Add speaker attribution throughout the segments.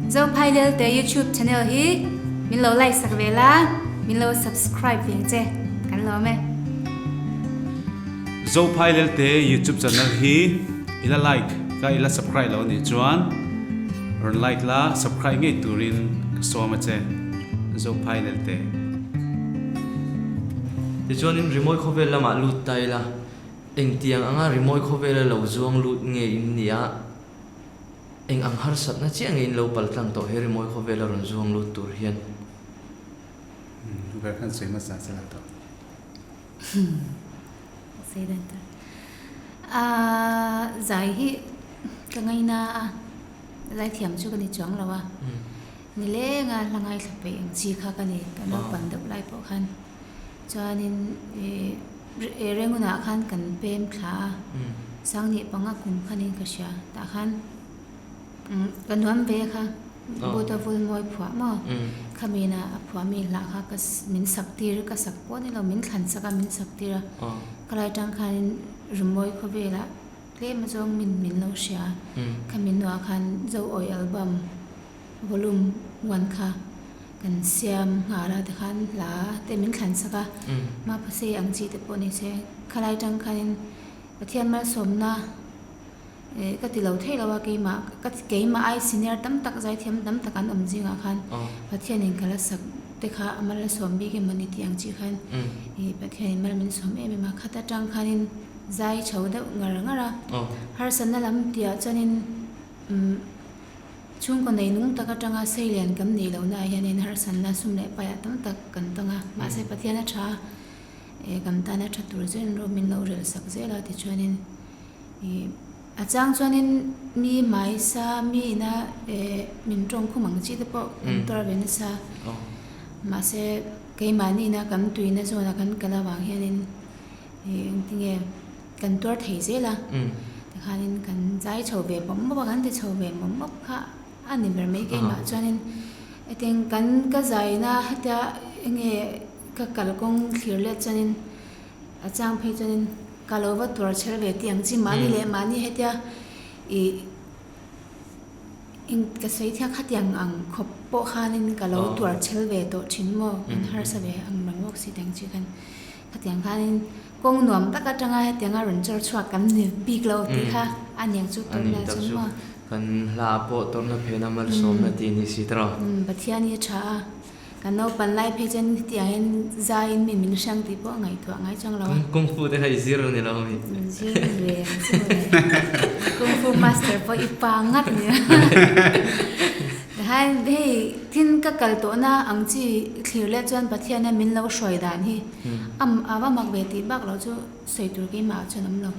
Speaker 1: Zophai Lelte YouTube channel hi min lo like sak ve la, min lo subscribe ve ang che. Kan lawm e.
Speaker 2: Zophai Lelte YouTube channel hi i la like ka i la subscribe lo anih chuan rawn like la subscribe ngei turin ka sawm a che. Zophai Lelte.
Speaker 3: Tichuanin rimawi khawvel lamah lut ta ila, engtiang anga rimawi khawvela lo zuang lut nge in nia? Eng ang harsatna chiah nge in lo pal tlang tawh he rimawi khawvela rawn zuang lut tur hian?
Speaker 2: Ber khan sawi hmasa se la tawh.
Speaker 1: Sawi dan tur. Aaa zai hi ka ngaina a, zai thiam chu ka ni chuang lo a. Nilenga hla ngaithla peih ang chi kha ka ni, ka naupang deuh lai pawh khan. Chuanin ih Rengunah khan kan pem thla a, Sangni panga kum khanin ka hria tah khan ka nuam ve kha Buddha vul mawi phuah maw khamina a phuah mi hlah kha ka min sak tir ka sak pawh ni lo min thlan sak a min sak tir a ka lai tang khanin rimawi khawvelah tlem azawng min min lo hria khami hnuah khan Zoawi album Volume one kha kan siam nghal a tikhan hla te min thlan sak a Mapase ang chi te pawh ni se khalai tang khanin Pathian malsawmna eh ka ti lo thei lo a keimah ka keimah ai senior tam tak zaithiam tam tak an awm zingah khan Pathianin ka la sak te kha a mal a sawm bik emaw ni tih ang chi khan ih Pathianin mal min sawm em em a khat atang khanin zai chho deuh ngar ngar a harsatna lam tihah chuanin umm. Chhungkaw nei nung tak atanga seilian kan nih lohna ah hianin harsatna sum leh paiah tam tak kan tawng a, mahse Pathian a tha a, kan tan a tha tur zel rawh min lo rel sak zel a tichuanin ih a chang chuanin mi hmaisa mi ina min tawng khum ang chi te pawh kan tuar ve nasa mahse keimahni ina kan tuina zawnah kan kal avang hianin ih engtinge Kan tuar thei zel a, tikhanin kan zai chho ve mawp mawp a, kan ti chho ve mawp mawp kha a ni ber mai keimah chuanin hetiang kan ka zaina hetia enge ka kalkawng thlir let chuanin a chang phei chuanin ka lo va tuar chher ve tih ang chi mahni leh mahni hetia ih eng ka sawi thiang khatiang ang khawp pawh khanin ka lo tuar chhel ve tawh thin maw kan harsa ve ang reng bawk si tih ang chi khan khatiang khanin. Kawng nuam tak atanga hetianga rawn chawr chhuak kan ni bik lo tih kha a niang chu tawrhna
Speaker 3: chu maw? Kan hla pawh tawrhna phena malsawmna tih ni si tawh.
Speaker 1: Pathian hi a tha a, kan naupan lai phei chuan hetiang hian zaiin mi min hrang tih pawh a ngaihtuah ngai chuang lo a.
Speaker 3: Kung fu te kha i zir a ni lo mi?
Speaker 1: Zir ve ang chu mawle. Kung fu master pawh i pa ngat ni. Tihian hei tin ka kal tawhna ang chi thlir leh chuan Pathian hian min lo hruai dan hi. A va mak ve tih bak loh chu sawi tur keimah ah chuan awm lo.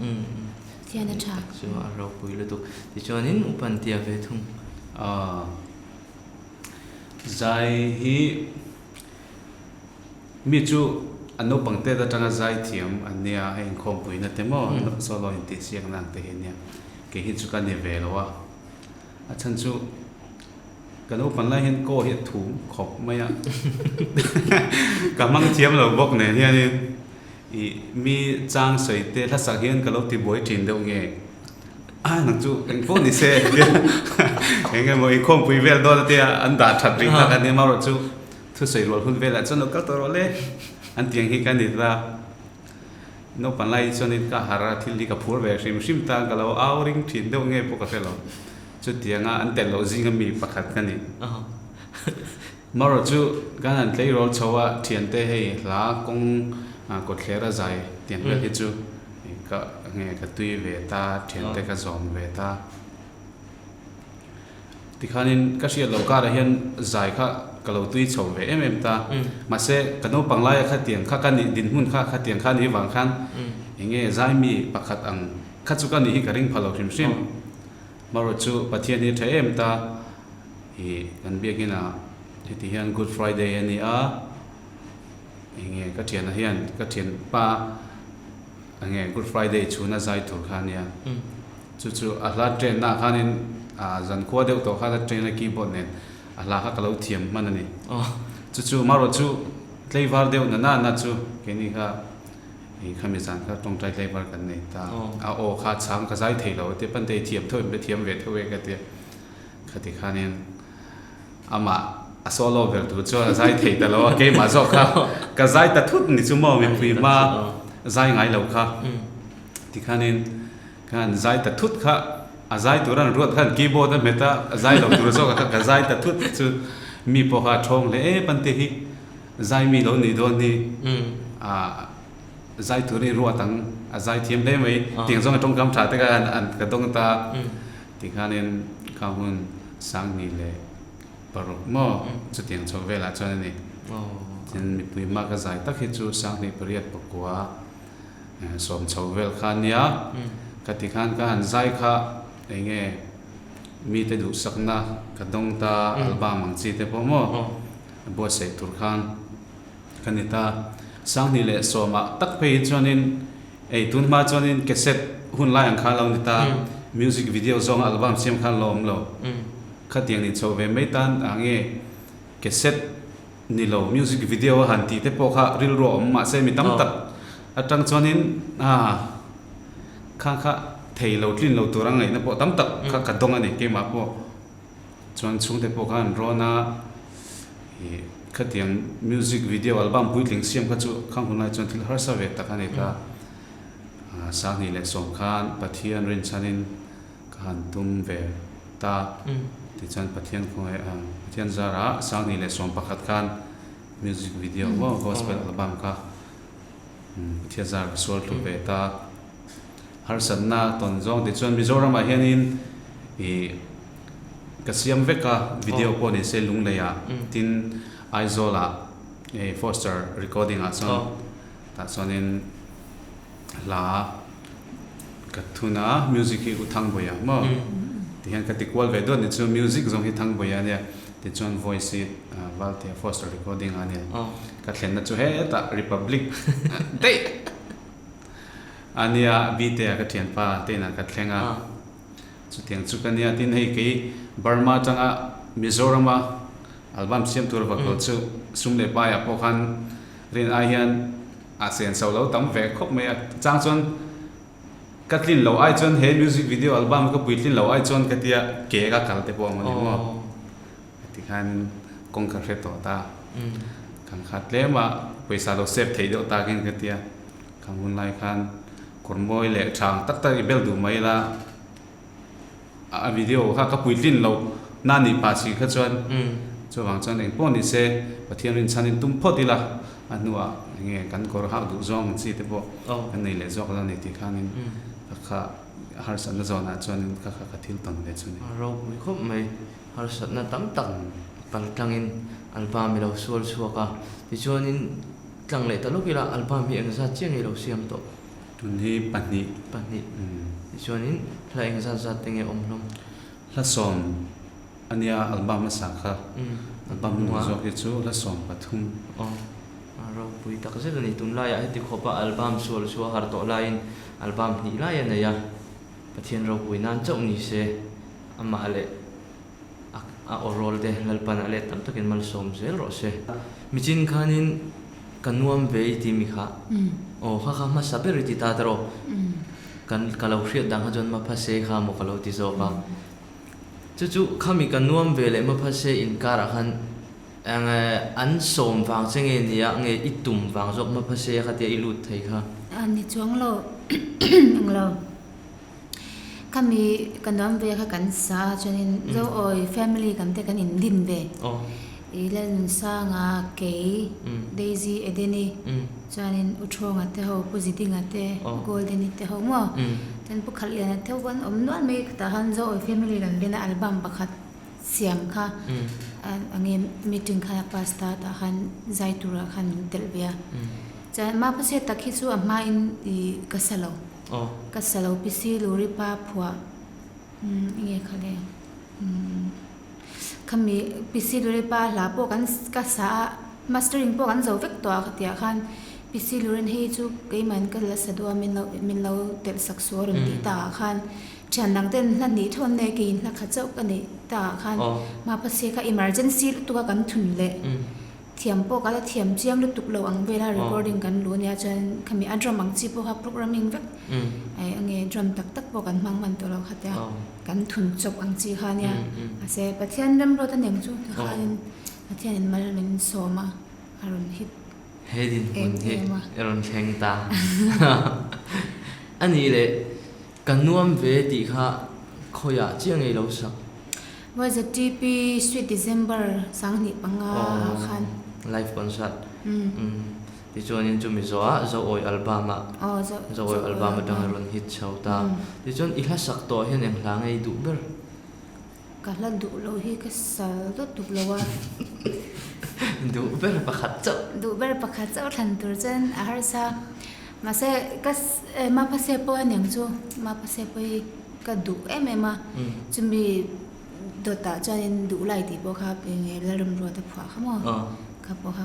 Speaker 1: Pathian a tha.
Speaker 3: Chu a ropui lutuk. Tichuanin upan tia ve thung.
Speaker 2: Aw. Zai hi mi chu an naupang tet atanga zai thiam an nia a inkhawmpuina te maw solo intihsiakna ang te hi ania. Kei hi chu ka ni ve lo a. A chhan chu Ka naupan lai hian kaw hi a thum khawp mai a, ka hmang thiam lo bawk nen hianin ih mi chang sawi te hlasak hian ka lo ti buai thin deuh nge a nang chu eng pawh ni se eng emaw inkhawmpui vel dawn a tia an dah that rih tak a nia marawh chu thusawi rual hun velah chuan lo kal tawh rawh le an tiang hi ka ni ta. Naupan lai chuanin ka har a, thil hi ka phur ve hrim hrim ta, ka lo au ring thin deuh nge pawh ka hre lo. Chutianga an telh loh zinga mi pakhat ka ni. Marawh chu kan han tleirawl chho a, thiante hei hla kawng kawtthler a zai tiang vel hi chu ka nge ka tui ve ta, thiante ka zawm ve ta. Tikhanin ka hriat loh karah hian zai kha ka lo tui chho ve em em ta. Mahse, ka naupang laia khatiang kha ka nih dinhmun kha khatiang kha nih vang khan eng nge zai mi pakhat ang kha chu ka nih hi ka ring pha lo hrim hrim. Marawh chu Pathian hi a tha em ta. Ih kan biakin ah heti hian Good Friday a ni a, eng nge ka thianah hian ka thianpa eng nge Good Friday chhuna zai tur kha a nia. Chu chu a hla train na khanin zan khua deuh tawh khan a train a keyboard nen a hla kha ka lo thiam hman a ni. Chu chu marawh chu tleivar deuh na na na chu keini kha ih khami zan kha tawngtai tleivar kan nei ta. A aw kha chhang ka zai thei lo a tia pantei thiam tho em le thiam ve tho e ka tia khati khanin. Amah a solo ber tur chuan a zai thei ta lo a, keimah zawk kha ka zai ta thut ni chu maw mipui hma zai ngai lo kha. Tikhanin khan zai ta thut kha a zai tur an ruat khan keyboard a hmet a, a zai lo tur zawk kha ka zai ta thut chu mi pawh kha a thawng hle e pante hi zai mi lo nih dawn hi ah zai tur i ruat ang a zai thiam hle mai tiang zawng a tawngkam tha te khan an ka dawng ta tikhanin kha hun Sanghnih leh paruk maw chutiang chho velah chuan a ni. Tin, mipui hma ka zai tak hi chu Sanghnih pariat pakua sawm chho vel kha a nia. Ka ti khan ka han zai kha eng nge mite duhsakna ka dawng ta album ang chi te pawh maw buatsaih tur khan ka ni ta. Sanghnih leh sawmah tak phei hi chuanin Ei tun hma chuanin cassette hun lai ang kha lo ni ta, music video zawnga album siam khan lo awm lo. Khatiang ni chho ve mai tan ah nge cassette ni lo music video a han tih te pawh kha rilru a awm mahse mi tam tak atang chuanin ah kha kha thei lo tlin lo tur a ngaihna pawh tam tak kha ka dawng a ni keimah pawh. Chuan chhungte pawh kha an rawn a, ih khatiang music video album puitling siam kha chu khang hun lai chuan thil harsa ve tak a ni ta. Sanghnih leh sawm khan Pathian rinchhanin ka han tum ve ta. Tichuan Pathian khawngaih a, Pathian zarah Sanghnih leh sawm pakhat khan music video maw gospel album kha Pathian zar ka sual thlu ve ta. Harsatna tawn zawng tichuan Mizoramah hianin ih ka siam vek a, video pawh ni se Lungleiah tin Aizawlah hei Foster recording ah chuan tah chuanin hla ka thun a, music hi U Thangbuia maw tihian ka ti kual ve duat ni chu music zawng hi Thangbuia a nia tichuan voice hi Valtea Foster recording ah a nia ka thlenna chu hetah Republic daih. A nia, Bite-a ka thianpa te inah ka thleng a, chutiang chu ka nia. Tin, hei kei Burma atanga Mizorama album siam tur vak lo chu sum leh paiah pawh khan rin ai hian a sen chho lo tam ve khawp mai a. Chang chuan ka tlin loh ai chuan he music video album ka puitlin loh ai chuan ka tia ke ka kal te pawh a awm a ni maw. Tikhan kawng ka hre tawh ta. Kan kha tlem a, pawisa lo save theih deuh takin ka tia. Kan hun lai khan kawr mawi leh tha ang tak tak i bel duh mai la. A video kha ka puitlin loh na nih pah si kha chuan chuvang chuan eng pawh ni se Pathian rinchhanin tum phawt ila a hnuah eng nge kan kawr hak duh zawng ang chi te pawh kan nei leh zawk la ni tih khanin ka kha harsatna zawnah chuanin ka kha ka thil tawn ve chu a ni.
Speaker 3: A ropui khawp mai. Harsatna tam tak pal tlangin album i lo sual chhuak a, tichuanin tlang leh ta lawk ila album hi engzat chiah nge i lo siam tawh?
Speaker 2: Tun hi pahnih.
Speaker 3: Pahnih. Tichuanin hla engzat zat te nge awm hlawm?
Speaker 2: Hla sawm a nia album hmasa kha. Album hnu zawk hi chu hla 13.
Speaker 3: Aw, a ropui tak zet a ni. Tunlaiah heti khawpa album sual chu a har tawh laiin album hnih lai a nei a, Pathian ropui nan chauh ni se. Amah leh a a aw rawl te Lalpan a let tam takin malsawm zel rawh se. Michin khanin ka nuam ve i ti mi kha aw kha kha hmasa ber i ti ta ta rawh. Kan ka lo hriat dan kha chuan Maphase kha maw ka lo ti zawk a. Chu chu khami ka nuam ve leh Maphase inkarah khan eng an sawm vang che nge nia nge i tum vang zawk Maphase kha tia i lut thei kha.
Speaker 1: A ni chuang lo eng lo. Khami ka nuam ve kha kan sa a chuanin Zoawi family kan te kan in din ve. I Lalnunsanga, kei, Daisy, Edeni chuanin U Thawnga te ho, Pu Zidinga te, Goldeni te ho maw. Chuan Pu Khalhliana te ho pawh an awm nual mai tah khan Zoawi family kan din a album pakhat siam kha enge meeting khan a pass ta tah khan zai turah khan min telh ve a. Chuan Mapase tak hi chu a hmain ih ka sa lo.
Speaker 3: Aw.
Speaker 1: Ka sa lo PC Luri pa phuah umm enge kha le umm khami PC Luri pa hla pawh kan ka sa a mastering pawh kan zo vek tawh a khatiah khan PC Lurin hei chu keimah in ka la sa duh a min lo min lo telh sak suh a rawn tih takah khan thian dang ten hla hnih thawn nei keiin hla khat chauh ka neih takah khan Mapase kha emergency lutuk a kan thun leh. Thiam pawh ka la thiam chiang lutuk lo ang vel a recording kan luh ania chuan khami a drum ang chi pawh kha programming vek enge drum tak tak pawh kan hmang hman tawh lo kha tia kan thun chawp ang chi kha ania mahse Pathian remruat aniang chu tikhanin Pathianin mal min sawm a a rawn hit
Speaker 3: He dinhmun hi i rawn thleng ta a nih leh Ka nuam ve tih kha khawiah chiah ngei lo sak.
Speaker 1: YZTP Sweet December 2005 ah khan.
Speaker 3: Live concert. Tichuanin chumi zawhah Zoawi album ah Zoawi album atanga rawn hit chho ta. Tichuan i hla sak tawh hian eng hla ngei duh ber?
Speaker 1: Ka hla duh lo hi ka sal dawt tuk lo a.
Speaker 3: Duh ber pakhat chauh.
Speaker 1: Duh ber pakhat chauh thlan tur chuan a harsa. Mahse ka Mapase pawh a niang chu Mapase pawh hi ka duh em em a. Chumi dawtah chuanin duh lai tih pawh kha enge Lalramruata phuah kha maw? Kha pawh kha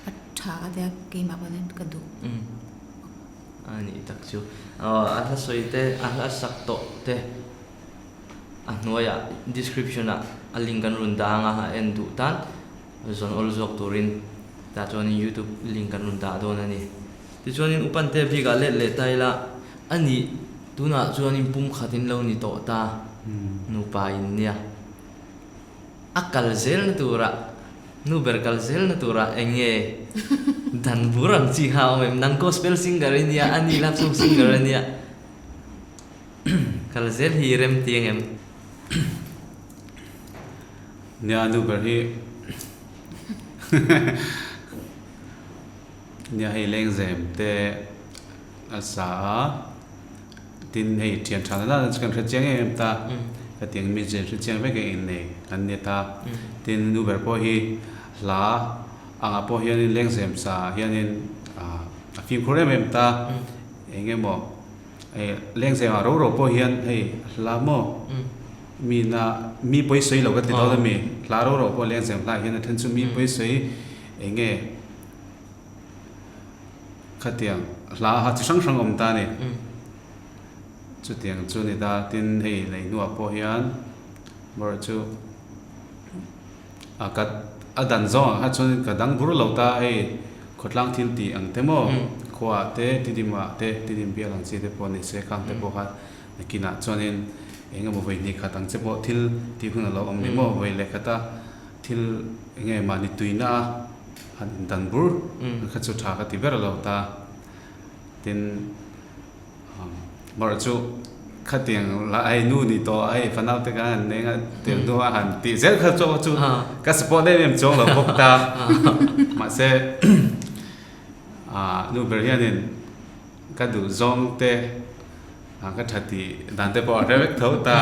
Speaker 1: a tha ka tia keimah pawh hian ka duh.
Speaker 3: A nih tak chu. A hla sawi te, a hla sak tawh te. A hnuaiah description ah a link an rawn dah anga a en duh tan zawn awl zawk turin tah chuanin youtube link an rawn dah dawn a ni. Tichuanin Upante bikah let leh ta ila a nih tunah chuanin pumkhat in lo ni tawh ta nupa in nia. A kal zelna turah nu ber kal zelna turah eng nge dan bur ang chi kha a awm em? Nang gospel singer i nia a ni love song singer a nia. Kal zel hi rem ti ang em?
Speaker 2: Nia nu ber hi Nia hei lengzem te a sa a, tin hei thian tha nana chu kan hre chiang em em ta, ka tiang mi chu hre chiang vek in nei kan ni ta, tin nu ber pawh hi hla angah pawh hianin lengzem sa ah hianin a fimkhur em em ta, eng emaw. Lengzem ah ro ro pawh hian hei hla maw mi na mi pawi sawi lo ka ti dawn a mi hla ro ro pawh lengzem hla ah hian a then chu mi pawi sawi eng nge khatiang hla ha chi hrang hrang awm ta a ni chutiang chu a ni ta tin hei lei hnuah pawh hian bawrh chu a ka a dan zawng ang kha chuan ka dang bur lo ta hei khawtlang thil tih ang te maw khuaah te tidim ah te tidim bial ang chi te pawh ni se khang te pawh kha nakinah chuanin eng emaw vawi hnih khat ang che pawh thil tih hun a lo awm ni maw vawi leh khata thil eng nge mahni tuina a han indan bur kha chu tha ka ti ber lo ta tin. Mawrh chu khatiang lah hei nu ni tawh a hei fanau te khan han eng a tel hnu a han tih zel kha chu chu ka support em em chuang lo bawk ta mahse ah nu ber hianin ka duh zawng te ka tha tih dan te pawh a hre vek tho ta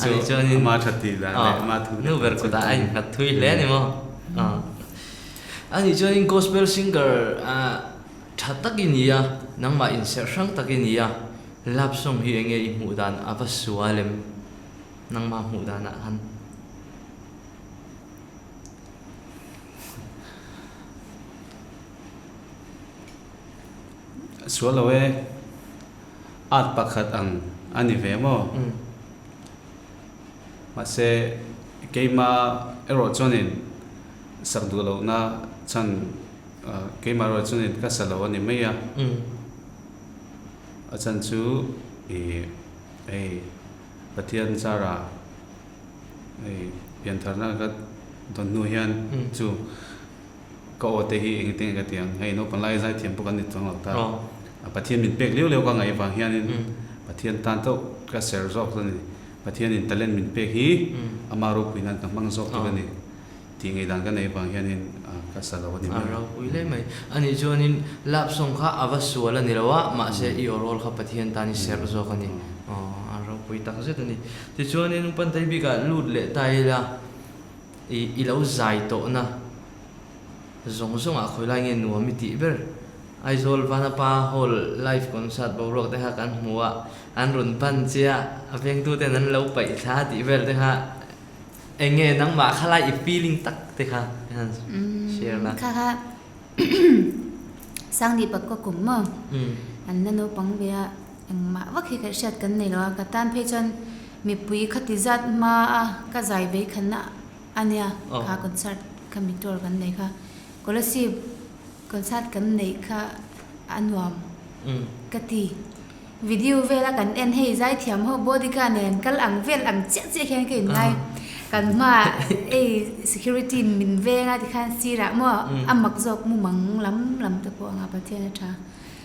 Speaker 2: chu chu ama tha tih dan leh ama thu
Speaker 3: nu ber kutah a innghat thui hle a ni maw ani chuanin gospel singer Tha tak i ni a, nangmah inserh hrang tak i ni a, love song hi enge i hmuh dan a va sual em? Nangmah hmuh danah khan.
Speaker 2: Sual lo e, art pakhat ang a ni ve maw? Mahse keima erawh chuanin sak duh lohna chhan Keimah erawh chuan ka sa lo a ni mai a, a chhan chu ih hei Pathian zara hei piantharna ka dawn hnu hian chu ka aw te hi engtin nge ka ti ang, hei naupang lai zaithiam pawh kan ni chuang lo ta, Pathian min pek liau liau ka ngaih vang hianin Pathian tan chauh ka ser zawk a ni, Pathianin talent min pek hi ama ropui nan ka hmang zawk tur a ni. Tih ngaihdan ka neih vang hianin ka sa lo a ni
Speaker 3: mai. A ropui hle mai. Anih chuanin lap sawng kha a va sual a ni lo a, mahse i awrawl kha Pathian tan i serh zawk a ni. Aw, a ropui tak zet a ni. Tichuanin Pantei bikah lut leh ta ila, i i lo zai tawhna zawng zawngah khawi lai nge nuam i tih ber? Aizawl Vanapa Hall live concert boruak te kha kan hmu a, an rawn ban che a, a vengtuten an lo paih thla tih vel te kha Eng nge nangmah kha lai i feeling tak te kha han share la.
Speaker 1: Kha kha Sangni pak ka kum maw an la naupang ve a engmah vak hi ka hriat kan nei lo a ka tan phei chuan mipui khati zat hma a ka zai vei khanna A nia, kha concert kha mi tour kan nei kha. Kolasib concert kan neih kha a nuam ka ti. Video vela kan en hei zaithiam ho bodyguard nen kal ang vel ang chiah chiah hian ka inngai. Kan hmaah hei security min veng a tikhan sirah maw a mak zawk mumang lam lam te pawh anga Pathian a tha.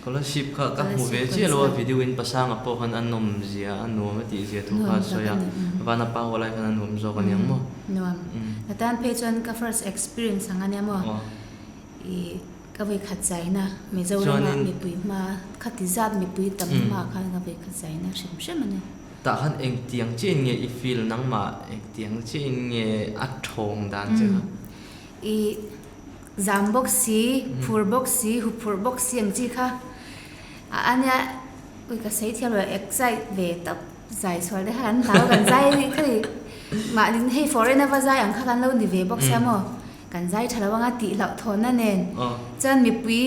Speaker 3: Scholarship kha ka hmu ve chiah lo a, video in pasanga pawh khan a nawm zia, a nuam a tih zia thu kha a sawi a, vana pa ho lai khan a nuam zawk a niang maw?
Speaker 1: Nuam. Ka tan phei chuan ka first experience ang a nia maw? I ka vawikhat zaina Mizoram ah mipui hma khati zat mipui tam hma khan ka vawikhat zaina hrim hrim a ni.
Speaker 3: Tah khan engtiang chiah in nge i feel nangmah engtiang chiah in nge a thawng dan che kha?
Speaker 1: I Zam bawk si, phur bawk si, huphurh bawk si ang chi kha a ania ui ka sawi thiam lo excite ve tawp zai sual te kha kan hlau kan zai khei mahni hei foreign a va zai ang kha kan lo ni ve bawk sia maw kan zai tha lo anga tih hlauh thawnna nen chuan mipui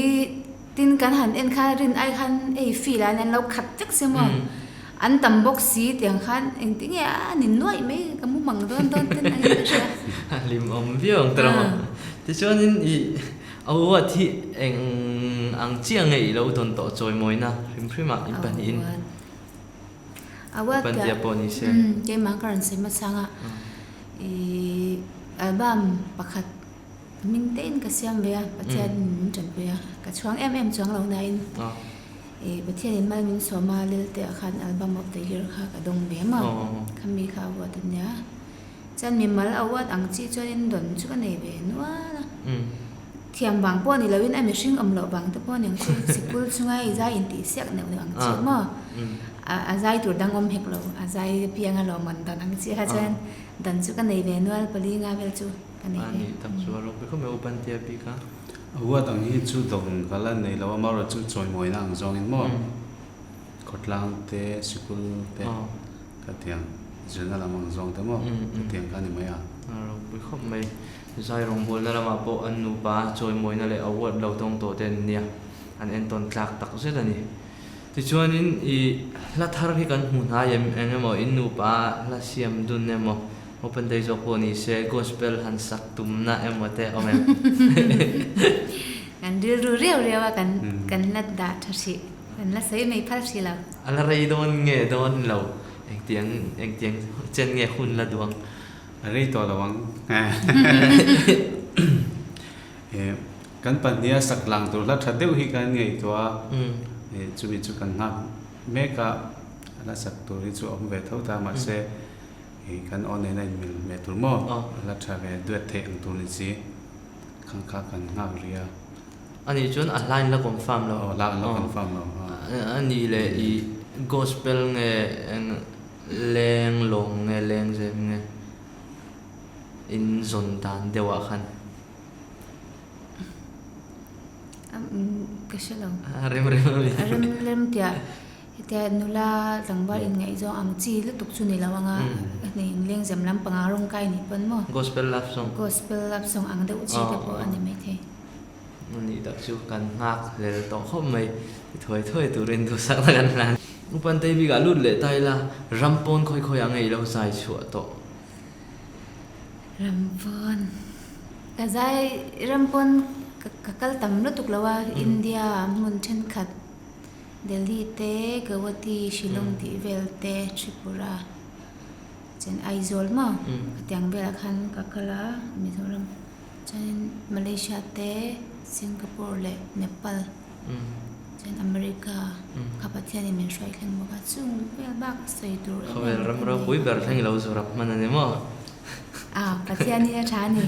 Speaker 1: tin kan han en kha rin ai khan hei feel ah an lo khat vek sia maw an tam bawk si tiang khan engtin nge a ni nuaih mai ka mu mang dawn dawn ten ang in ka hria.
Speaker 3: A hlim awm viau ang tawh maw. Tichuanin i a uat hi eng ang chiah nge i lo dawn tawh chawimawina hrim hrim ah in pahnihin
Speaker 1: A uat
Speaker 3: Pantia pawh ni se.
Speaker 1: Keimah ka rawn sawi hmasa anga i album pakhat Hming tein ka siam ve a, Pathian min tanpui a, ka chhuang em em chuang lo nain i Pathianin mal min sawm a, Lelte ah khan Album of the Year kha ka dawng ve maw, khami kha award a nia. Chuan mimal award ang chi chuanin dawn chu ka nei ve nual a, thiam vang pawh ni loin a mihring awm loh vang te pawh a ni ang chu, sikul chunga i zai intihsiak neuh neuh ang chi maw, a zai tur dang awm hek lo, a zai apianga lawmman dan ang chi kha chuan dan chu ka nei ve nual pali nga vel chu. Ka nei
Speaker 3: ve. A nih tak chu a ropui khawp mai u Pantea bik a.
Speaker 2: A huat ang hi chu dawng ka la nei lo a, amaherawh chu chawimawina ang zawngin maw khawtlang te sikul te ka tiang zirna lam ang zawng te maw ka tiang kha a ni mai a.
Speaker 3: A ropui khawp mai. Zai rawngbawlna lamah pawh an nupa chawimawina leh award lo dawng tawh te an nia, an entawn tlak tak zet a ni. Tichuanin i hla thar hi kan hmu hnai em eng emaw in nupa hla siam dun emaw Open day zawk pawh ni se gospel han sak tumna emaw te awm em?
Speaker 1: Kan rilru riau riau a kan kan la dah tha hrih, kan la sawi mai phal hrih lo.
Speaker 3: A la rei dawn nge dawn lo, engtiang engtiang chen nge hun la duh ang?
Speaker 2: A rei tawh lo ang. Kan pahniha sak lang tur hla tha deuh hi kan ngaihtuah a, chumi chu kan nghak mek a, a la sak tur hi chu a awm ve tho ta mahse Kan aw nena inmil hmeh tur maw? A la tha ve duet theih ang tur ni si. Khang kha kan nghak rih a.
Speaker 3: A nih chuan a hla in la confirm lo.
Speaker 2: Aw, hla an la confirm lo.
Speaker 3: A nih leh i gospel nge eng leng lawng nge leng zem nge in zawn dan deuh ah khan.
Speaker 1: Ka hre lo.
Speaker 3: A rem rem a mi.
Speaker 1: A rem rem tiah Hetia nula tlangval inngaihzawng ang chi lutuk chu ni lo anga hei lengzem lampanga rawng kai nih pawn maw?
Speaker 3: Gospel love song.
Speaker 1: Gospel love song ang deuh chi te pawh a ni maithei.
Speaker 3: A nih tak chu kan nghak hlel tawh khawp mai ti thuai thuai turin duhsakna kan hlan. Upantei bikah lut leh ta ila ram pawn khawi khawi ah ngei lo zai chhuah tawh.
Speaker 1: Ram pawn ka zai ram pawn ka kal tam lutuk lo a India hmun thenkhat Delhi te, Guwahati, Shillong tih vel te, Tripura chuan Aizawl maw khatiang velah khan ka kal a Mizoram chuanin Malaysia te, Singapore leh Nepal chuan America kha Pathianin min hruai thleng bawk a chung vel bak sawi tur em em
Speaker 3: Khawvel ram ropui ber thleng i lo zu rap hman a ni maw?
Speaker 1: A Pathianin a tha a ni.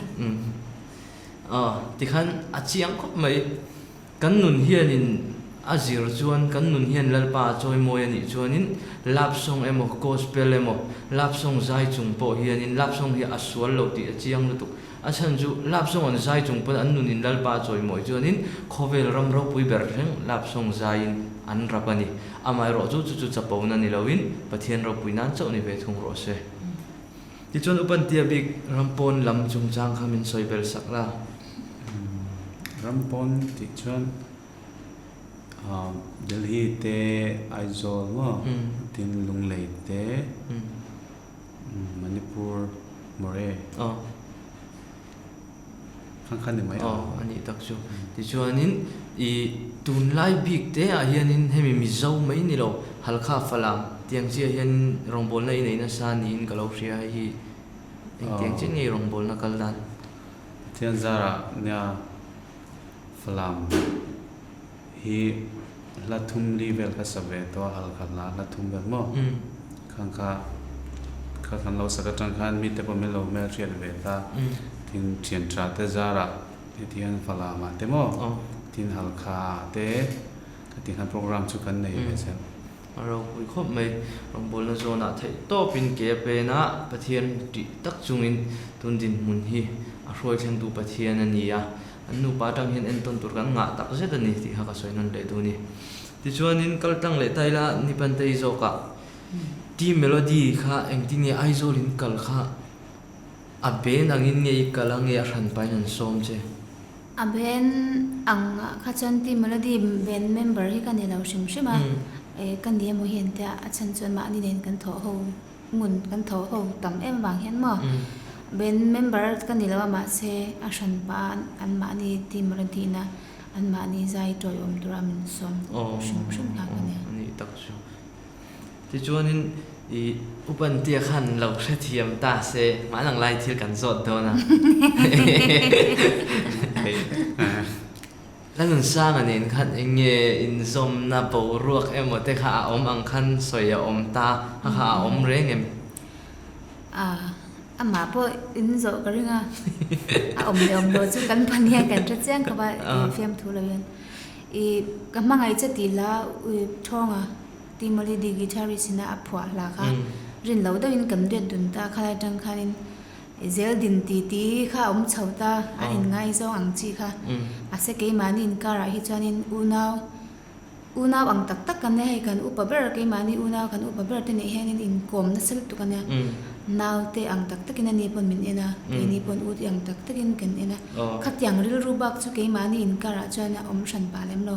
Speaker 3: Aw tikhan a chiang khawp mai. Kan nun hianin a zir chuan kan nun hian Lalpa a chawimawi a nih chuanin love song emaw gospel emaw love song zai chung pawh hianin love song hi a sual lo tih a chiang lutuk. A chhan chu love song an zai chung pawn an nunin Lalpa a chawimawi chuanin khawvel ram ropui ber thleng love song zaiin an rap a ni. Amaherawh chu chu chu chapona ni loin Pathian ropui nan chauh ni ve thung rawh se. Tichuan Upantia bik ram pawn lam chungchang kha min sawi bel sak la.
Speaker 2: Ram pawn tih chuan Delhi te, Aizawl maw tin Lunglei te, Manipur, Moreh. Khang kha ni mai
Speaker 3: ang. Aw, a nih tak chu. Tichuanin i tunlai bik te ah hianin hemi Mizo mai ni lo, Halkha Falam tiang chiah hianin rawngbawlna i nei nasa niin ka lo hria hei hi engtiang chiah nge i rawngbawlna kal dan?
Speaker 2: Pathian zarah nia Falam hi hla thum li vel kha sa ve tawh a, Halkha hla hla thum vel maw? Khang kha kha kan lo sak atang khan mite pawh min lo hmelhriat ve ta. Tin thian tha te zarah heti hian Falam ah te maw? Tin Halkha ah te ka ti khan program chu kan nei ve zel.
Speaker 3: A ropui khawp mai. Rawngbawlna zawnah theih tawpin ke a pen a, Pathian tih tak chungin tun dinhmun hi a hruai thlengtu Pathian a ni a, an nupa atang hian entawn tur kan ngah tak zet a ni tih kha ka sawi nawn leh duh a ni. Tichuanin kal tlang leh ta ila Nipantei zawkah Team Melody kha engtin nge Aizawl in kal kha a ben angin nge i kal a nge a hran pahin an sawm che?
Speaker 1: A band ang ah kha chuan Team Melody band member hi ka ni lo hrim hrim a, ka ni emaw hi an tia a chhan chuan mahni nen kan thawh ho ngun kan thawh ho tam em avang hian maw band member ka ni lo a mahse a hran pah a an mahni Team Melody ina an mahni zai tawiawm tura min sawm hrim hrim kha ka nia.
Speaker 3: Aw anih tak chu. Tichuanin i Upantia khan lo hrethiam ta se, hmanang lai thil kan zawt dawn a. Lanunsanga nen khan eng nge inzawmna boruak emaw te kha a awm ang khan sawi a awm ta, kha kha a awm reng em?
Speaker 1: A, amah pawh inzawh ka ring a, a awm leh awm lo chu kan pahnih hian kan hre chiang khawp a, fiamthu lo hian. I ka hmangaih che tih la Thawnga. Timoli di guitarist ina a phuah hla kha rin lo deuhin kan riat dun ta, khalai atang khanin zel din ti ti kha a awm chho ta, an inngaizawng ang chi kha. Mahse keimahni inkarah hi chuanin unau, unau ang tak tak kan nia hei kan upa ber keimahni unau kan upa ber te nih hianin inkawm nasa lutuk a nia. Naute ang tak takin ani pawn min en a, keini pawn u te ang tak takin kan en a. Khatiang rilru bak chu keimahni inkarah chuan a awm hran pah lem lo.